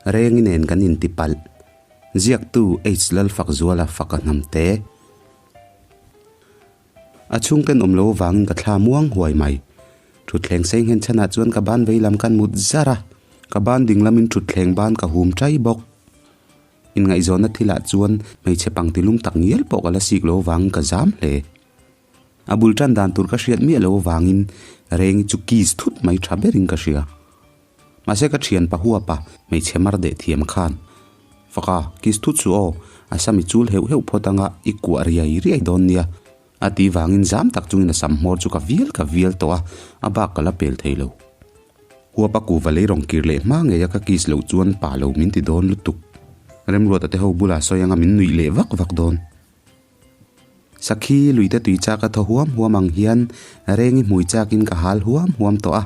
Rengi nen kan inti palh. Ziaktu H Lalfakzuala faka hnamte. A chhungten awm lo vangin ka thla muang huai mai. Thutthleng sei nghen chhanah chuan ka ban veilam kan mut zar a, ka ban dinglamin thutthleng ban ka hum chai bawk. Inngaihzawnna thilah chuan hmeichhe pangtilum tak ngial pawh ka la sik lo vangin ka zam hle. A bul tan dan tur ka hriat miah lo vangin Rengi chu kiss thut mai tha berin ka hria. Mahse ka thian pa huapa hmeichhe mar deh thiam khan, Faka, kiss thut suh aw, a sam i chul heuh heuh phawt anga i kuah riai riai dawn nia, a tih vangin zam tak chungin a sam hmawr chu ka vial ka vial tawh a, a bak ka la pel thei lo. Huapa kuva lei rawn kir leh hma ngei a ka kiss loh chuan pa lo min ti dawn lutuk. Remruata te ho bulah sawi anga min nuih leh vak vak dawn. Sakhi luite tui chak a thaw huam huam ang hian Rengi hmui chakin ka hal huam huam tawh a.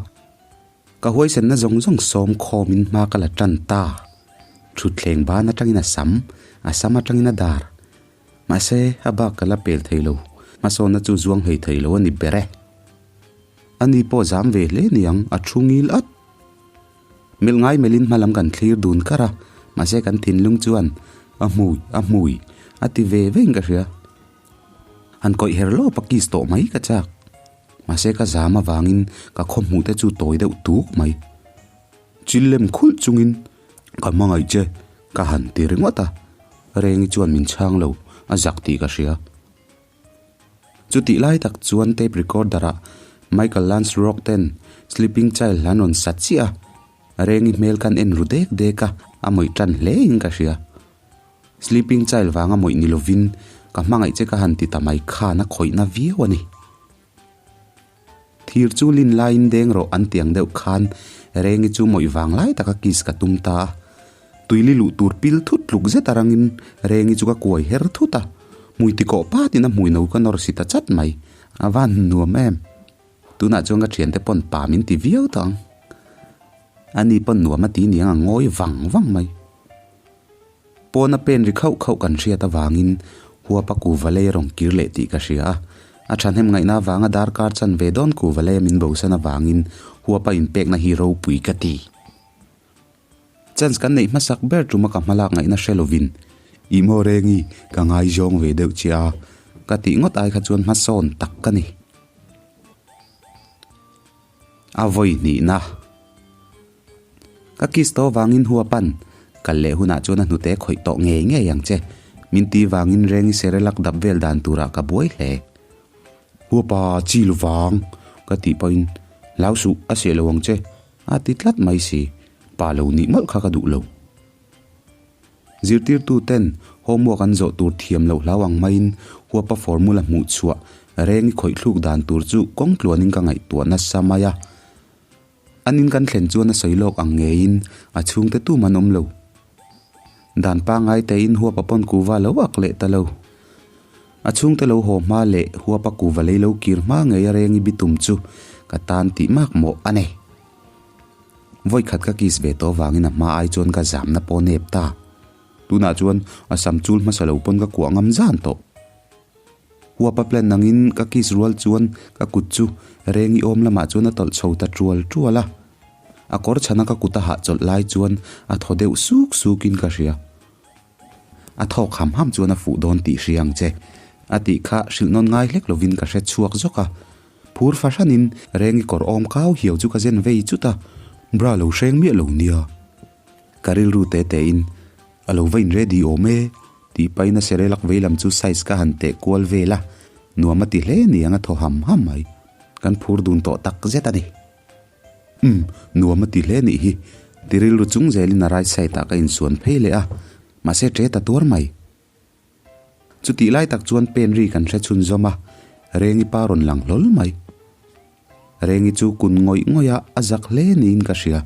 Ka huaisenna zawng zawng sawm khawmin hma ka la tan ta. Thutthleng ban atangin a sam, a sam atangin a dar. Mahse, a bak ka la pel thei lo. Hmasawnna chu zuang hlei thei lo a ni ber e. Ani pawh zam ve hle niang, a thu ngil at. Melh ngai melhin hma lam kan thlir dun kar a, mahse kan thinlung chuan a hmui, a hmui a ti ve vein ka hria. Han kawih her lawp a kiss tawh mai ka chak. Mahse ka zam avangin ka khaw hmuh te chu tawi deuh tuk mai. Chil lem khulh chungin ka hmangaih che ka han ti ringawt a, Rengi chuan min chhang lo, a zak tih ka hria. Chutih lai tak chuan tape recorder ah Michael Lance Rock ten Sleeping Child an rawn sa chiah a, Rengi hmel khan en ru dek dek a, a mawih tan hle in ka hria. Sleeping Child vanga mawih ni lovin ka hmangaih che ka han ti ta mai khan a khawihna viau a ni. Thir chu lin laiin deng rawh an ti ang deuh khan Rengi chu mawih vang lai taka kiss ka tum ta a. Tuili luh tur pil thut tluk zet a rangin Rengi chu ka kuai her thut a, hmui ti kawh patin a hmui no ka nawr si ta chat mai. A van nuam em. Tunah chuan ka thiante pawn pa min ti viau tawh ang. Ani pawn nuam a ti niang a ngawi vang vang mai. Pawna pen ri khauh khauh kan hriat avangin huapa kuva lei a rawn kir leh tih ka hria a. A thahnem ngaihna avanga darkar chan ve dawn kuva leia min bosan avangin huapa inpekna hi ropui ka ti. Chance kan neih hmasak ber tuma ka hmalak ngaihna hre lovin, Ih maw Rengi, ka ngaizawng ve deuh che a, ka tih ngawt ai kha chuan hmasawn tak ka ni. A vawi hnihna. Ka kiss tawh vangin hua pan, kal leh hunah chuan a hnute khawih tawh ngei ngei ang che, min ti vangin Rengi serelak dap vel dan turah ka buai hle. Hua pa chi lovang, ka tih pawhin, Hlau suh, a seh lo ang che, A ti tlat mai si, pa lo nih mawlh kha ka duh lo. Zirtirtu ten homework an zawh tur thiam loh hlau ang maiin huapa formula hmuh chhuah reng i khawih thluk dan tur chu kawng tluanin ka ngaihtuah nasa mai a. An in kan thlen chuan a sawi lawk ang ngeiin a chhungte tum an awm lo. Dan pangngai tein huapa pawn kuva lo ak leh ta lo. A chhungte lo haw hma leh huapa kuva lei lo kir hma ngei a reng i bitum chu ka tan tih mak mawh a nei. Vawi khat ka kiss ve tawh vangin a hma ai chuan ka zamna pawh nep ta. Tunah chuan a sam chul hmasa lo pawn ka kuah ngam zan tawh. Huapa plan nangin ka kiss rual chuan ka kut chu reng i awm lamah chuan a tawlh chho ta tual tual a. A kawr chhana ka kut a hahchawlh lai chuan a thaw deuh suk sukin ka hria. A thawk ham ham chuan a fuh dawn tih hria ang che. A tih kha hrilh nawn ngai hlek lovin ka hre chhuak zawk a. Phur fahranin Rengi kawr awm kau hiau chu ka zen vei chut a, bra lo hreng miah lo nia. Ka rilru te tein a lo va in ready awm e tih pahin a serelak vei lam chu size ka han teh kual vel a, nuam a ti hle niang a thaw ham ham mai. Kan phur dun tawh tak zet a ni. Umm, nuam a ti hle nih hi. Ti rilru chung zelin a right side ah ka insuan phei leh a, mahse ṭe ta tuar mai. Chutih lai tak chuan pen ri kan hre chhunzawm a, Rengi pa rawn lang hlawl mai. Rengi chu kun ngawih ngawih a, a zak hle niin ka hria.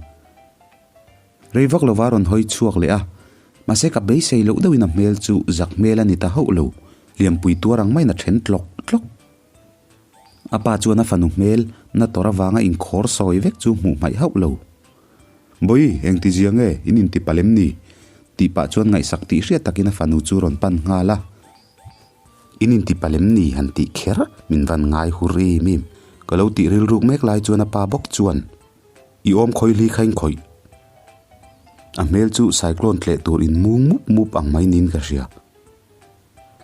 Rei vak lova rawn hawi chhuak leh a, mahse ka beisei loh deuhin a hmel chu zak hmel a ni ta hauh lo, liampui tuar ang maiin a then tlawk tlawk. A pa chuan a fanu hmel na tawrh avanga inkhawr sawi vek chu hmuh hmaih hauh lo. Bawi, engti zia nge in inti palh em ni? tih pah chuan ngaihsak tih hriat takin a fanu chu rawn pan nghal a. In inti palh em ni? han tih kher min van ngai hur im im. Ka lo tih rilruk mek lai chuan a pa bawk chuan, I awm khawi hli kha in khawih. A hmel chu cyclone tleh tur in mung mup mup ang mai niin ka hria.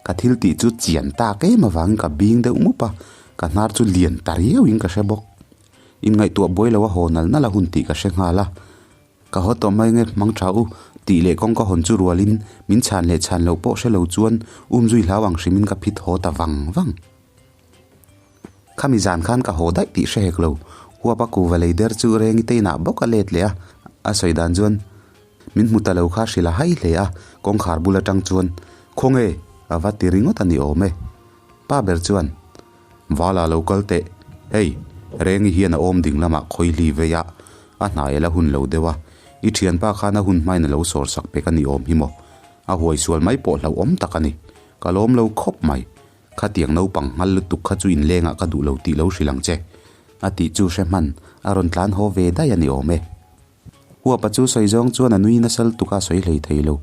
Ka thil tih chu chian tak em avangin ka bing deuh mup a, ka hnar chu lian ta riau in ka hre bawk. Inngaihtuah buai lo a haw nal nal a hun tih ka hre nghal a. Ka haw tawh mai nge hmang tha u tih leh kawngka hawn chu rualin min chhan leh chhan loh pawh hre lo chuan umzui hlau ang hrimin ka phit haw ta vang vang. Khami zan khan ka haw daih tih hre hek lo. Huapa kuva lei der chu Rengi te inah bawk a let leh a, a sawi dan chuan min hmu ta lo kha hrilh a hai hle a, kawngkhar bul atang chuan Khawnge? a va ti ringawt a ni awm e. Pa ber chuan Vala lo kal teh, hei Rengi hian a awm ding lamah khawihli vei a, a hnai a la hun lo deuh a, i thianpa khan a hun hmain a lo sawr sak pek a ni awm hi maw? A huai sual mai pawh hlauhawm tak a ni, ka lawm lo khawp mai. Khatiang naupang nghal lutuk kha chu inlengah ka duh lo tih lo hrilh ang che, a tih chu hre hman a rawn tlan haw ve daih a ni awm e. Huapa chu sawi zawng chuan a nui nasa lutuk a sawi hlei thei lo.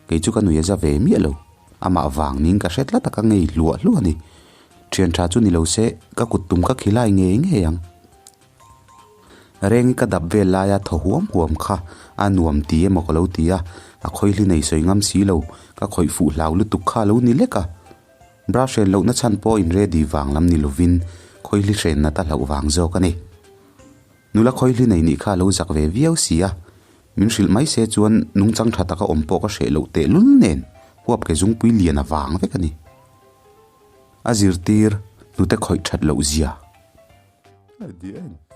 Kei chu ka nui a za ve miah lo. Amah vang ning ka hre tlat a ka ngei hluah hluah a ni. Thian tha chu ni lo se ka kut tum ka khilai ngei ngei ang. Rengi ka dap vel laia thaw huam huam kha a nuam ti emaw ka lo ti a, a khawihli nei sawi ngam si lo, ka khawih fuh hlau lutuk kha a lo ni lek a. Bra hren lohna chhan pawh in ready vang lam ni lovin khawihli hren nat a hlauh vang zawk a ni. Nula khawihli nei nih kha a lo zak ve viau si a, min hrilh mai se chuan nungchang tha taka awm pawh ka hreh loh tehlul nen huap ke zungpui lian a vang vek a ni. A zirtir hnute khawih that loh zia. At the end.